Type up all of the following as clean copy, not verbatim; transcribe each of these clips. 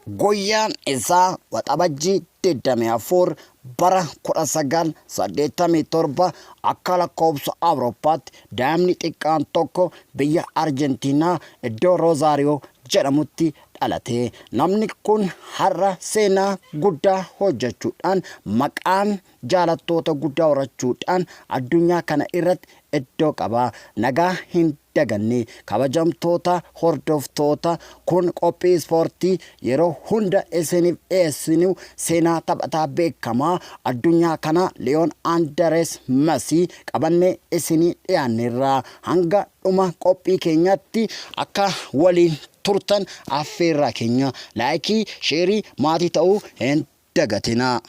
Guyyaan isaa Waxabajjii 24 bara 1987 akka lakkoofsa Awurooppaatti daa'imni xiqqaan tokko biyya Arjentiinaa iddoo Roozaariyoo jedhamutti dhalate. Namni kun har'a seenaa guddaa hojjechuudhaan maqaan jaalattoota guddaa horachuudhaan addunyaa kana irratti iddoo qaba. Nagaa hin daganne. Kabajamtoota hordoftoota, kun qophii ispoortii yeroo hunda isiniif dhiyeessinu seenaa taphataa beekamaa addunyaa kanaa Liyoon Andarees Masii qabannee isinii dhiyaanneerra. Hanga dhuma qophii keenyaatti akka waliin turtan affeerraa keenya. Laayikii, sheerii, maatii ta'uu hin dagatinaa.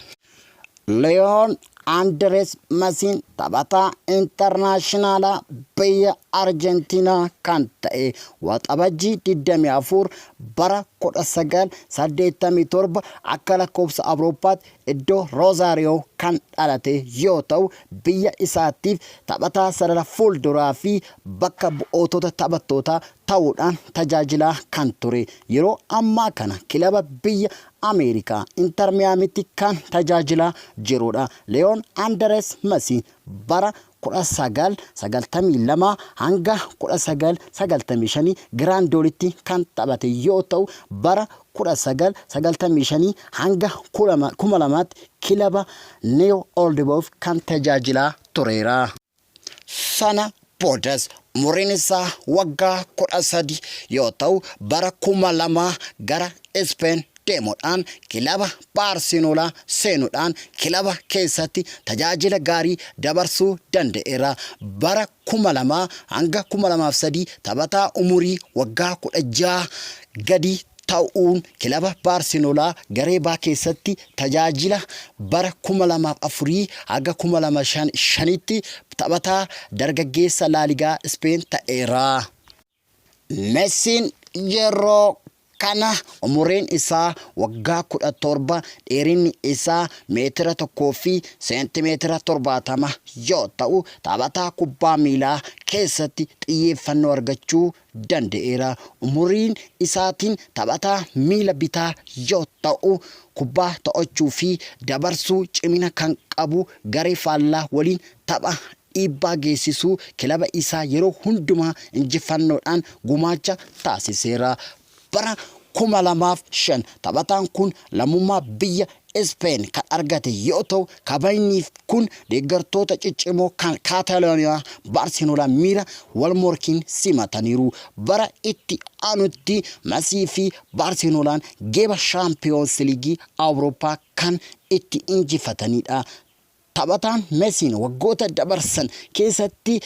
Liyoon Andirees Masiin taphataa intarnaashinaalaa biyya Arjentiinaa kan ta'e Waxabajjii 24 bara 1987 akka lakkoofsa Awurooppaatti iddoo Roozaariyoo kan dhalate yoo ta'u, biyya isaatiif taphataa sarara fuulduraa fi bakka bu'ootota taphattootaa ta'uudhaan tajaajilaa kan ture. Yeroo ammaa kana kilaba biyya Ameerikaa Intar Miyaamitti kan tajaajilaa jirudha. Liyoon Andarees Masii bara 1992 hanga 1995 Giraandoolitti kan taphate yoo ta'u, bara 1995 hanga 2000tti kilaba New Old Boys kan tajaajilaa tureera. Sana boodas umuriin isaa waggaa 13 yoo ta'u, bara 2000 gara Ispeen deemuudhaan kilaba Baarseloonaa seenuudhaan kilaba keessatti tajaajila gaarii dabarsuu danda'eera. Bara 2000 hanga 2003 taphataa umurii waggaa 16 gadi ta'uun kilaba Baarseloonaa garee B keessatti tajaajila bara 2004 haga 2005tti taphataa dargaggeessa Laaligaa Ispeen ta'eera. Messiin yeroo kana umuriin isaa waggaa 17, dheerinni isaa meetira 1 fi seentimeetira 70 yoo ta'u, taphataa kubbaa miilaa keessatti xiyyeeffannoo argachuu danda'eera. Umuriin isaatiin taphataa miila bitaa yoo ta'u, kubbaa to'achuu fi dabarsuu cimina kan qabu, garee faallaa waliin tapha dhiibbaa geessisuu kilaba isaa yeroo hundumaa injifannoodhaan gumaacha taasiseera. Bara 2005 taphataan kun lammummaa biyya Ispeen kan argate yoo ta'u, kabajni kun deeggartoota ciccimoo kan Kaataalooniyaa Baarseloonaa miira wal morkiin simataniiru. Bara itti aanutti Masii fi Baarseloonaan geeba Shaampiyoonsi Liigii Awurooppaa kan itti injifatanidha. Taphataan Mesiin waggoota dabarsan keessatti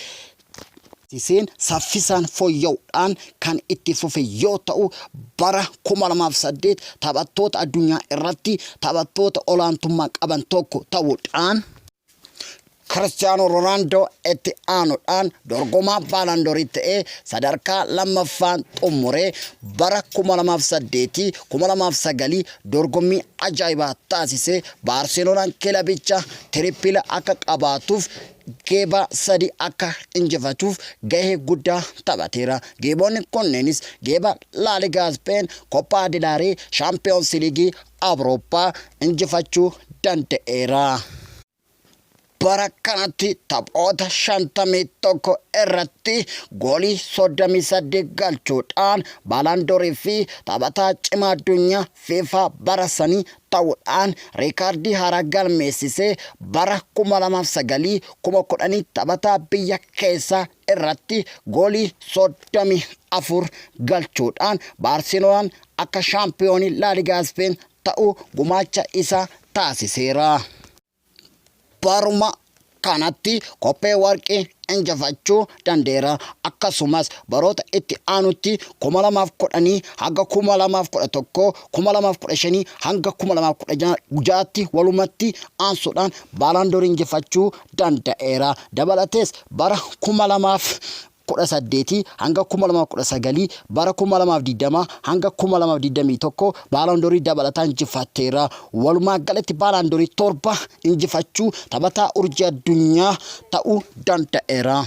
taasiseen saffisaan fooyya'uudhaan kan itti fufe yoo ta'u, bara 2008 taphattoota addunyaa irratti taphattoota olaantummaa qaban tokko ta'uudhaan Kiristiyaanoo Roonaaldoo itti aanuudhaan dorgomaa Baalaandorii ta'ee sadarkaa lammaffaan xumure. Bara 2008, 2009 dorgommii ajaa'ibaa taasise. Baarseloonaan kilabicha tirippila akka qabaatuuf geeba sadi akka injifatuuf gahee guddaa taphateera. Geebonni kunneenis geeba Laaligaa Ispeen, Koppaa Dilaaree, Shaampiyoonsi Liigii Awurooppaa injifachuu danda'eera. Bara kanatti taphoota 51 irratti goolii 38 galchuudhaan Baalaandorii fi taphataa cimaa addunyaa FIFA bara sanii ta'uudhaan riikaardii haaraa galmeessisee, bara 2009 10,000 taphataa biyya keessaa irratti goolii 34 galchuudhaan Baarseloonaan akka shaampiyoonii Laaligaa Ispeen ta'u gumaacha isaa taasiseera. Baruma kanatti kophee warqii injifachuu danda'eera. Akkasumas baroota itti aanutti 2010 hanga 2011, 2015 hanga 2016tti walumatti aansuudhaan Baalaandorii injifachuu danda'eera. Dabalatees bara 2018 hanga 2019, bara 2020 hanga 2021 Baalaandorii dabalataa injifateera. Walumaa galatti Baalaandorii torba injifachuu taphataa urjii addunyaa ta'uu danda'eera.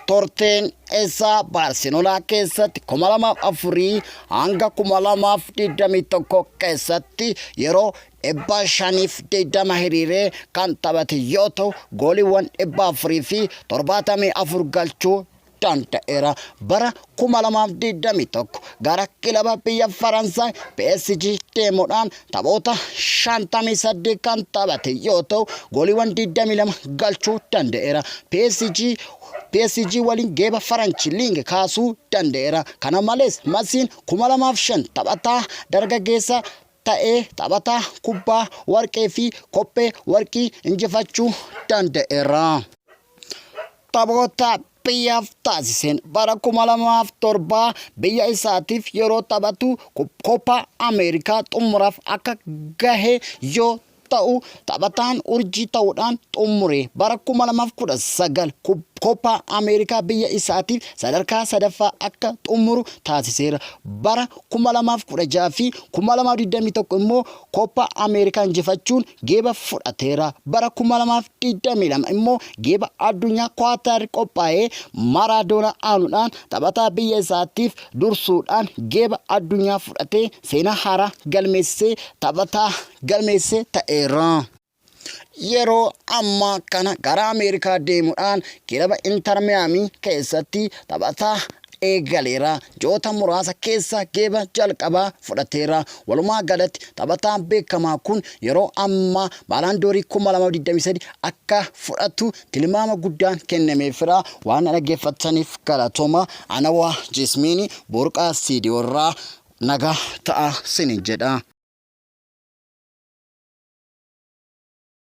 Turtiin isaa Baarseloonaa keessatti 2004 hanga 2021 keessatti yeroo 520 hiriiree kan taphate yoo ta'u, gooliiwwan 474 galchuu danda'eera. Bara 2021 gara kilaba biyya Faransaay PSG deemuudhaan taphoota 58 kan taphate yoo ta'u, gooliiwwan 22 galchuu danda'eera. PSG waliin geeba Faranchi Liing kaasuu danda'eera. Kana malees Masiin 2005 taphataa dargaggeessa ta'ee taphataa kubbaa warqee fi kophee warqii injifachuu danda'eera. Taphoota biyyaaf taasiseen bara 2007 biyya isaatiif yeroo taphatu Koppaa Ameerikaa xumuraaf akka gahe yoo ta'u, taphataan urjii ta'uudhaan xumure. Bara 2019 Koppaa Ameerikaa biyya isaatiif sadarkaa sadaffaa akka xumuru taasiseera. Bara 2016 fi 2021 immoo Koppaa Ameerikaa injifachuun geeba fudhateera. Bara 2022 immoo geeba addunyaa Kuwaataar qophaa'ee Maaraadoonaa aanuudhaan taphataa biyya isaatiif dursuudhaan geeba addunyaa fudhatee seenaa haaraa galmeessisee taphataa galmeessise ta'eera. Yeroo ammaa kana gara Ameerikaa deemuudhaan kilaba Inter Miyaamii keessatti taphataa eegaleera. Ji'oota muraasa keessa geeba jalqabaa fudhateera. Walumaa galatti taphataan beekamaa kun yeroo ammaa Baalaandoorii 2023 akka fudhatu tilmaama guddaan kennameefira. Waan na dhaggeeffattaniif galatooma. Anawaa Jismiini Burqaa Istiidiyoorraa nagaa ta'a sinin jedha.